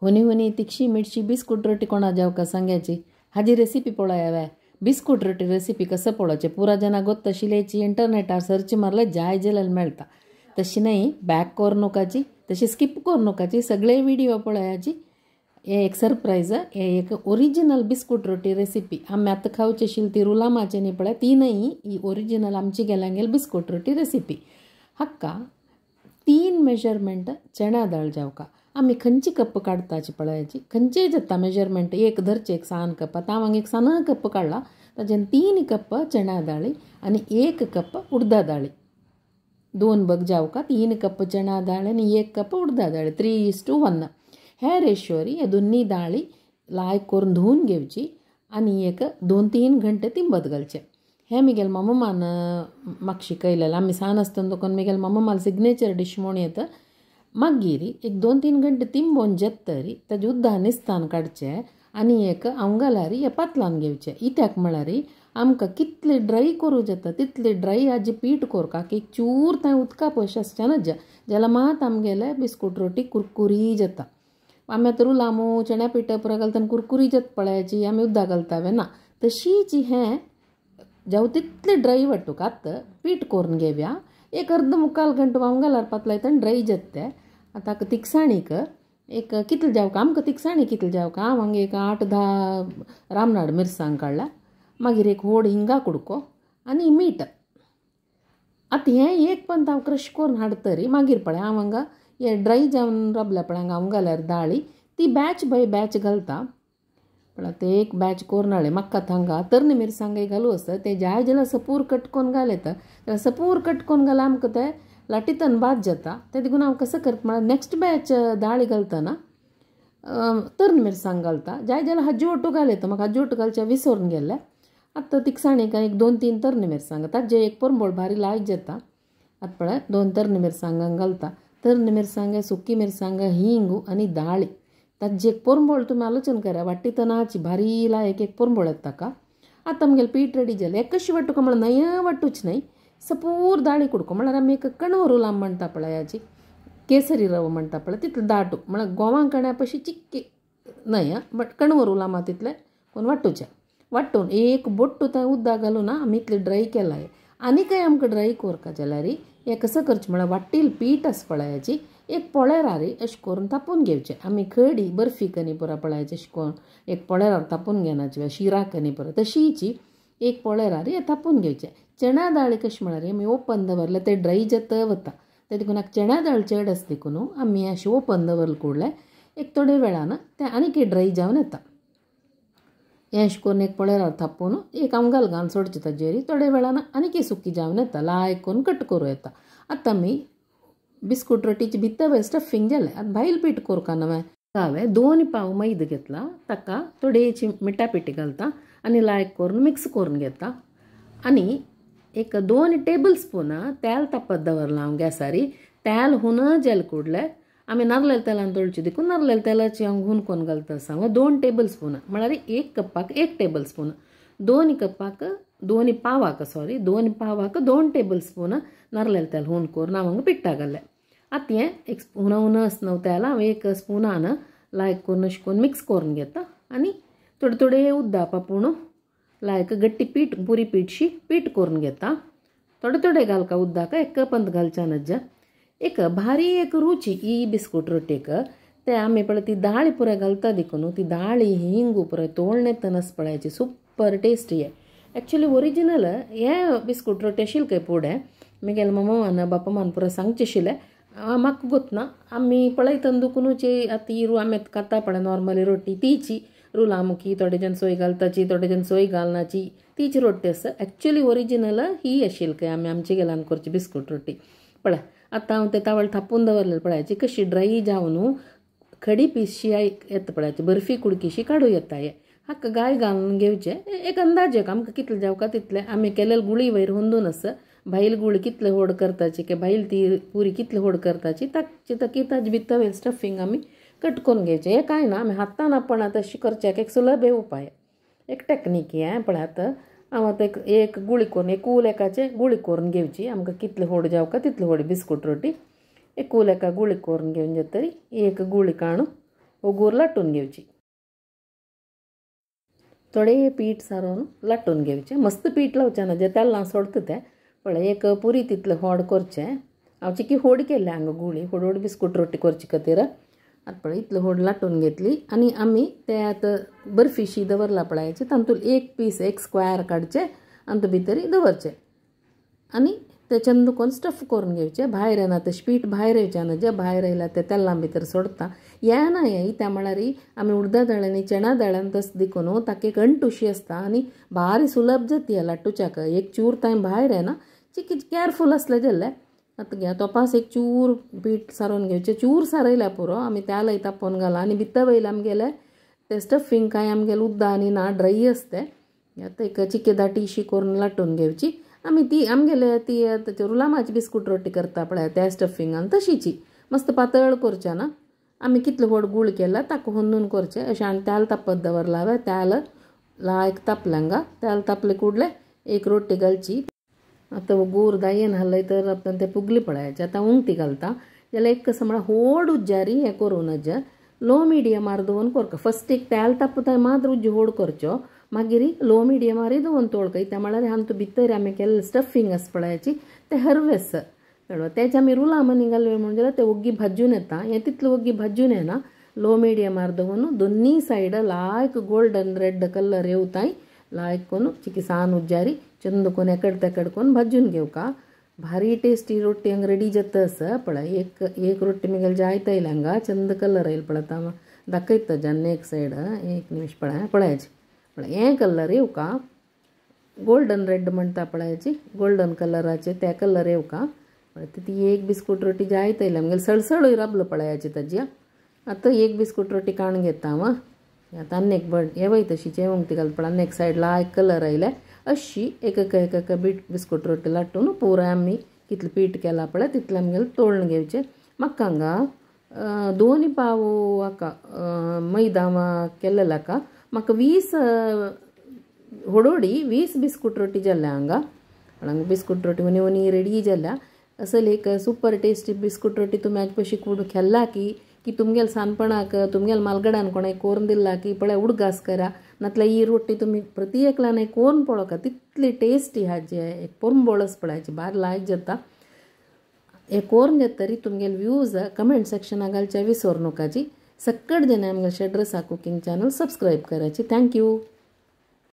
हुनी हुनी तिखशी मिरची बिस्कुट रोटी कोणा जावका सांग्याची हाजी रेसिपी पळोवया. बिस्कुट रोटी रेसिपी कसं पळोवचें पुरा जना गोत्त इंटरनेटार सर्च मारले जाय जाल्यार मेळटा. तशी न्हय बॅक करू नकाची, तशी स्किप करू नकाची, सगळे व्हिडिओ पळोवयाची. हे एक सरप्रायज, हे एक ओरिजिनल बिस्कुट रोटी रेसिपी. आमी आतां खावची आशिल्ली ती रुलामाचे न्ही पळय ती न्हय, ही ओरिजिनल आमची गेल्यांगेल बिस्कुट रोटी रेसिपी. हाका 3 मेजरमेंट चणा दाळ जावका. आमी खंयची कप काडटाची पळयाची, खंयचेय जाता मेजरमेंट एक धरचे एक सान कप. आतां हांव एक सान कप काडला, ताजेन 3 कप चणा दाळी आनी 1 कप उडदा दाळी. 2 बग जावका, 3 कप चणा दाळ आनी 1 कप उडदा दाळी, 3:1. हे रेशोरी हे दोन्ही दाळी लायक करून धुवून घेवची आनी एक 2-3 घंटे तिंबत घालचे. हे मिगेल मम्मान म्हाका शिकयलेलें. आमी सान आसतना देखून मिगेल मम्माल सिग्नेचर डीश म्हूण येता. मागीर एक 2-3 घंटे तिंबोवन जेतरी ताजे उद्दा निस्तान काडचे आनी एक आंवगालारी हे पातलान घेवचे. इत्याक म्हळ्यार आमकां कितले ड्राय करूं जाता तितले ड्राय हाजी पीठ कोरकाक एक चूर थंय उदका पयशे आसचे नज जाल्यार मात आमगेले बिस्कुट रोटी कुरकुरी जाता. आमी आतां रुलामू चण्या पिठा पुरा घालतना कुरकुरी जाता पळयाची, आमी उदक घालता ना. तशीच हें जावं तितले ड्राय वांटूक आतां पीठ करून घेवया. एक अर्द मुखाल घंटो वांगलार पातलायतना ड्राय जाता तें. आतां तिखसाणीक एक कितले जावका आमकां तिखसाणी कितले जावका, हांव हांगा एक 8-10 रामनाड मिरसांग काडला, मागीर एक व्हड हिंगा कुडको आनी मीठ. आतां हें एक पंत हांव क्रश करून हाडतरी मागीर पळय हांव हांगा हे ड्राय जावन राबल्या पळय हांगा हांव घाल्यार दाळी ती बॅच बाय बॅच घालता. पळय ते एक बॅच करून हाडलें. म्हाका हांगा तरणी मिरसांगय घालूं आसता ते जाय जाल्यार सपूर कट करून घाल येता. सपूर कट करून घाल्यार आमकां ते लाटीतन बाद जाता. ते देखून हांव कसं करता म्हळ्यार नेक्स्ट बॅच दाळी घालतना तरणी मिरसांग घालता. जाय जाल्यार हाजी ओटू घाल येता, म्हाका हाजी ओटू घालचे विसरून गेल्ले. आतां तिखसाणीक एक 2-3 तरणी मिरसांग ताजे एक परंबळ भारी लायक जाता. आतां पळय 2 तरणी मिरसांगां घालता. तरणी मिरसांग, सुकी मिरसांग, हिंग आनी दाळी ताजे एक परंबळ तुमी आलोचन करा वाट्टीतनाची भारी लायक एक परंबळ येता ताका. आतां आमगेलें पीठ रेडी जालें. एकशी वांटूका म्हळ्यार न्हय वांटूच न्हय, सपूर दाळी कुडको म्हळ्यार आमी एक कणव रुलाम म्हणटा पळयाची, केसरी रव म्हणटा पळय तितलें दाटू म्हळ्यार गोवा कण्या पशी चिक्की न्हय बट कणव रुलामा तितलें कोण वांटूचें. वांटून एक बोट्टू थंय उदक घालून आमी इतलें ड्राय केलां. आनी काय आमकां ड्राय कोरका जाल्यार हें कसं करचें म्हळ्यार वाटील पीठ आसा पळयाची एक पोळेरार अशें करून तापून घेवचें. आमी खडी बर्फी कनी पुरा पळयाची अशें करून एक पोळेरार तापून घेनाची, शिरा कनी पुरा तशीची एक पोळेरार हें तापून घेवचें. चणा दाळी कशें म्हळ्यार आमी ओपन दवरलें ते ड्राय जाता वता, ते देखून चणा दाळ चड आसा देखून आमी अशें ओपन दवरलें कुडलें एक थोडे वेळान तें आनीक ड्राय जावन येता. हें अशें करून एक पोळेरार थापून एक आमगाल घालून सोडचें ताजेर थोडे वेळान आनीक सुकी जावन येता, लायक करून कट करूं येता. आतां आमी बिस्कुट रोटीची भितर स्टफींग जालें. आतां भायल पीठ कोरका नवें हांवें 2 पाव मैदा घेतला, ताका थोडेची मिठा पिठी घालता आनी लायक करून मिक्स करून घेता. आनी एक 2 टेबल स्पून तेल तापत दवरलां हांव गॅसारी. तेल हुन जेल कुडलें आमी नारलेल्या तेलान तळची देखून नारलेल्या तेलाची हांव हून कोन्न घालता आसा. हांव 2 टेबल स्पून म्हळ्यार 1 कपाक 1 टेबल स्पून, 2 कपाक 2 पावाक सॉरी 2 पावाक 2 टेबल स्पून नारलेलें तेल हून करून हांव हांगा पिट्टा घालें. आतां हें एक स्पून हून आसना न्हू तेल हांव एक स्पुनान लायक करून अशें करून मिक्स करून घेता आनी थोडे थोडे उदक पापून लायक गट्टी पीठ पुरी पीठशी पीठ करून घेता. थोडे थोडे घालका उदक एक कपंत घालच्या नज्जा. एक भारी एक रुची ही बिस्कुट रोटीक ते आमी पळय ती दाळी पुराय घालता देखून ती दाळी हिंगू पुराय तोळणे तनस पळयाची सुपर टेस्टी आहे. एक्चुअली ओरिजिनल हे बिस्कुट रोटी आशिल्लें खंय फुडें मिगेले मम्मान बापामान पुराय सांगचें आशिल्लें, म्हाका गोतना आमी पळयतना दुकुनूच आतां ही आमी खाता पळय नॉर्मली रोटी तीची रुलामुखी थोडे जण सोय घालताची थोडे जण सोय घालनाची तीच रोटी आसा. एक्चुअली ओरिजिनल ही आशिल्ली खंय आमी आमचे गेल्यान करची बिस्कुट रोटी. पळय आतां हांव ते तावळ थापून दवरलें पळयाची कशी ड्राय जावन खडी पीसशी येता पळयाची बर्फी कुडकीशी काडूं येता. हे हाका गाय घालून घेवचें एक अंदाजे आमकां कितलें जावका तितलें. आमी केलेले गुळी वयर हुंदून आसा, भायल गुळी कितले होड करताची की भायल ती पुरी कितले होड करताची ताची ताकी ताजे भितर स्टफींग आमी कट करून घेवचें. हें कांय ना आमी हातान आपण आतां अशें करचें एक सुलभ उपाय एक टॅक्नीक हें. पळय आतां हांव आतां एक गुळी करून एक कूल एकाचें गुळी करून घेवची, आमकां कितले होड जावका तितले होड बिस्कुट रोटी एक कूल एका गुळी करून घेवन जातरी एक गुळी काडून उगूर लाटून घेवची. थोडे पीठ सारोवन लाटून घेवचें. मस्त पीठ लावचें ना, जे तेलां सोडटा तें. पळय एक पुरी तितलें होड करचें. हांव चिकी होड केल्लें हांगा गुळी होड होड बिस्कूट रोटी करचे खातीर. आतां पळय इतलें होड लाटून घेतली आनी आमी ते आतां बर्फीशी दवरला पळयाची तातूंत एक पीस एक स्क्वेर काडचें आनी तो भितर दवरचें आनी ते चंद कोन्न स्टफ करून घेवचें. भायर येना तशें पीठ भायर येवचें ना, जें भायर येयलां तें तेलां भितर सोडटा. हें ना हें इत्या म्हळ्यार आमी उडदा दाळ आनी चणा दाळान तस देखून ताका एक अंटुशी आसता आनी भारी सुलभ जाता ह्या लाटूच्याक. एक चूर तांय भायर येना, चिकी केअरफूल आसलें जाल्यार. आतां घे तोपास एक चूर पीठ सारोवन घेवचें. चूर सारयल्या पुरो आमी तेलय तापोवन घालां आनी भितर वयलें आमगेलें तें स्टफींग कांय आमगेलें उद्दा आनी ना ड्राय आसता. आतां एक चिके दाटीशी करून लाटून घेवची. आमी ती आमगेले ती रुलामाची बिस्कूट रोटी करता पळय त्या स्टफिंगान तशीची मस्त पातळ करचें ना. आमी कितलो व्हड गुळ केला ताका होंदून करचें अशें. आनी तेल तापत दवरलां हांवें, तेल लायक तापलें हांगा. तेल तापलें कुडलें एक रोटी घालची. आतां गूर दायेन हालय तर आपण ते पुगली पळयाचे. आतां उंगती घालता जाल्यार एक कसं म्हळ्यार होड उज्जारी हें करूं नज, लो मिडियमार दवरून करका. फस्ट एक तेल तापताय मात्र उज्ज होड करचो, मागीर लो मिडियमारय दवरून तोळका. त्या म्हळ्यार आमकां भितर आमी केल्लें स्टफींग आसा पळयाची तें हरवेस तेच आमी रुलां आनी घालूं म्हणून जाल्यार ते ओग्गी भाजून येता. हें तितलें ओग्गी भाजून येना. लो मिडियमार दवरून दोन्ही सायड लायक गोल्डन रेड कलर येवताय लायक कोन्न चिकी सान उज्जारी चंद कोन्न एकड तेकड कोन्न भाजून घेवका. भारी टेस्टी रोटी हांगा रेडी जाता आसा. पळय एक एक रोटी मुगेली जायत आयली हांगा, चंद कलर येयला पळय. आतां दाखयता जान्न एक सायड एक निमिश पळय पळयाची. पळय हें कलर येवका गोल्डन रेड म्हणटा पळयाची, गोल्डन कलराचे ते कलर येवका. पळय ती एक बिस्कूट रोटी जायत आयली आमगेली, सळसळूय राबलो पळयाची ताजी. आतां एक बिस्कूट रोटी काण घेता हांव. आतां आनी एक बड हे वय तशीच उंगती घालता पळय, आनी एक सायड लायक कलर आयले. अशी एक एक एक बिस्कूट रोटी लाटून पुराय आमी कितलें पीठ केलां पळय तितलें आमगेलें तोळून घेवचें. म्हाका हांगा 2 पाव हाका मैदा केल्लें हाका म्हाका 20 होडोडी 20 बिस्कूट रोटी जाल्या हांगा. हांगा बिस्कूट रोटी उनी उनी रेडी जाल्या. असल एक सुपर टेस्टी बिस्कूट रोटी तुमी आज पशी कोण खेल्ला की की तुमगेले सानपणाक तुमगेले मालगडान कोणाक कोरून दिला की पळय उडगास करा नातल्यार ही रोटी तुमी प्रति एकल्यान कोरून पळोवका, तितली टेस्टी हाजी एक पोरंबोळस पळयाची भार लायक जाता. हे कोरून जातरी तुमगेले व्यूज कमेंट सेक्शनाक घालचे विसर नकाची. सक्कड जण आमगेले शेड्रसा कुकिंग चॅनल सबस्क्रायब करायची. Thank you.